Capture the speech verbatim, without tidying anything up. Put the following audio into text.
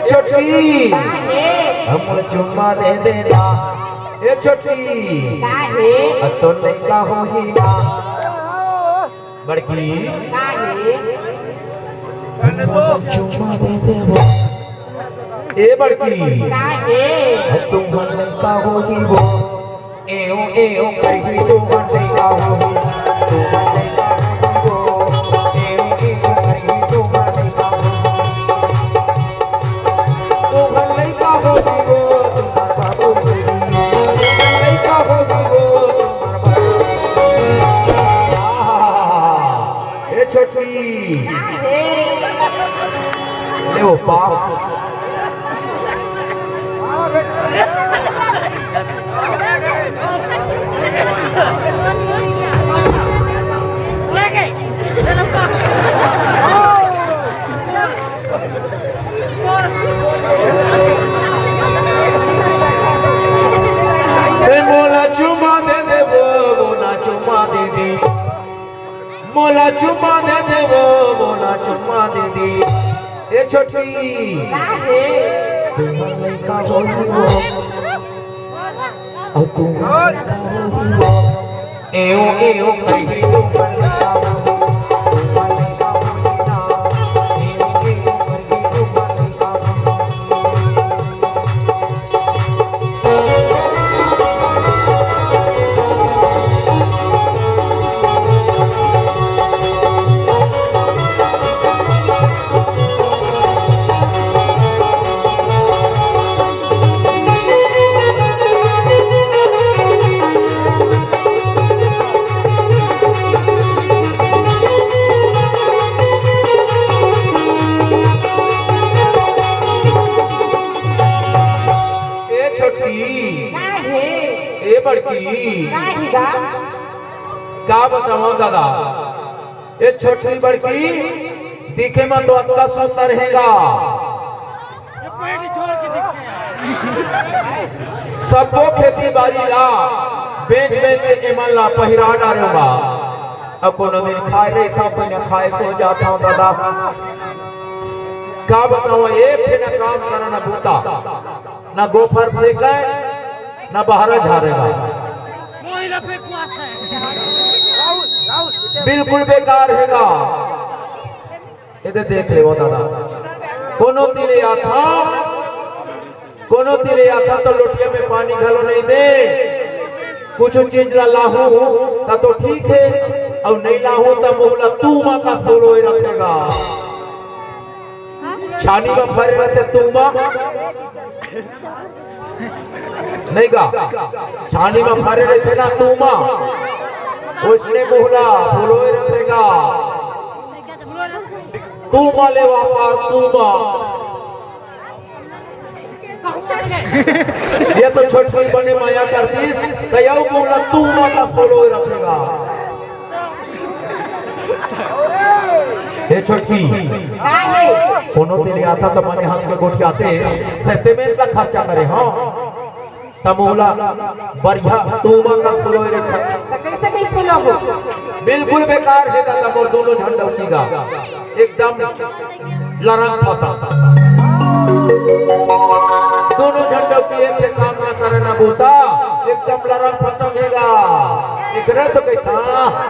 छोटकी, काहे? हमला चुम्मा दे देना। ए छोटकी, काहे? अब तो लइका होही ना। बड़की, काहे? हमला चुम्मा दे देबो। ए बड़की, काहे? अब तुमन लइका होही वो। एओ, एओ, करही तुमन लइका होही। तुमन लइका होही वो। एओ, एओ, करही तुमन लइका होही। तुमन लइका होही वो, तुमन बाबू होही। तुमन लइका होही वो, तुमन बाबू होही। आहा। ए छोटकी। काहे? ले वो पाप। ए मोला चुम्मा दे दे वो, मोला चुम्मा दे दे। मोला चुम्मा दे दे वो, मोला चुम्मा दे दे। ए छोटकी। काहे? तुमन लइका होही वो। अउ तुमन लइका होही वो। एओ, एओ, करही तुमन लइका होही। तुमन लइका होही ना। एओ, एओ, करही तुमन लइका होही। ए छोटकी। का हे? ए बड़की। का हे गा? का बतावंव दादा, ए छोटकी बड़की दिखे म तो अतका सुंदर हे गा। सब्बो खेती बारी ला बेच बेच के एमन ला पहिरा डारेंव गा। अब कोनो दिन खाय रहिथंव, कोनो खाय सो जाथंव दादा। का बतावंव, एक ठे न काम करय न बूता, न गोफर फेंकय, न बहरा झारे गा। बिल्कुल बेकार हे गा। एदे देख लेवव दादा, कोनो तीर आथंव, कोनो तीर आथंव त लोटिया म पानी घलो नइ दे, कुछु चीज ला लाहूं त तो ठीक हे, अउ नइ लाहूं त मुंह ला तूमा कस फुलोय रथे गा। छानी म फरे रथे तूमा, नइ गा, छानी म फरे रथे ना तूमा, ओइसने मुंह ला फुलोय रथे गा। तूमा ले व्यापार तूमा। ए तो छोटकी बने मया करतिस, त अउ मुंह ला तूमा कस फुलोय रथे गा। ए छोटकी, का हे? कोनो तीर आथंव त मने हंस के गोठियातेंव, सेंतमेंट ला खर्चा करेंव, हां। त मुंह ला बढ़िया तूमा कस फुलोय रथे। त कइसे नइ फुलोहूं? बिल्कुल बेकार हे दादा, मोर दूनों झन डौकी गा। एकदम लरंग फसंग। दूनों झन डौकी एक ठे काम न करय न बूता, एकदम लरंग फसंग हे गा। एकरे तो कहिथंव।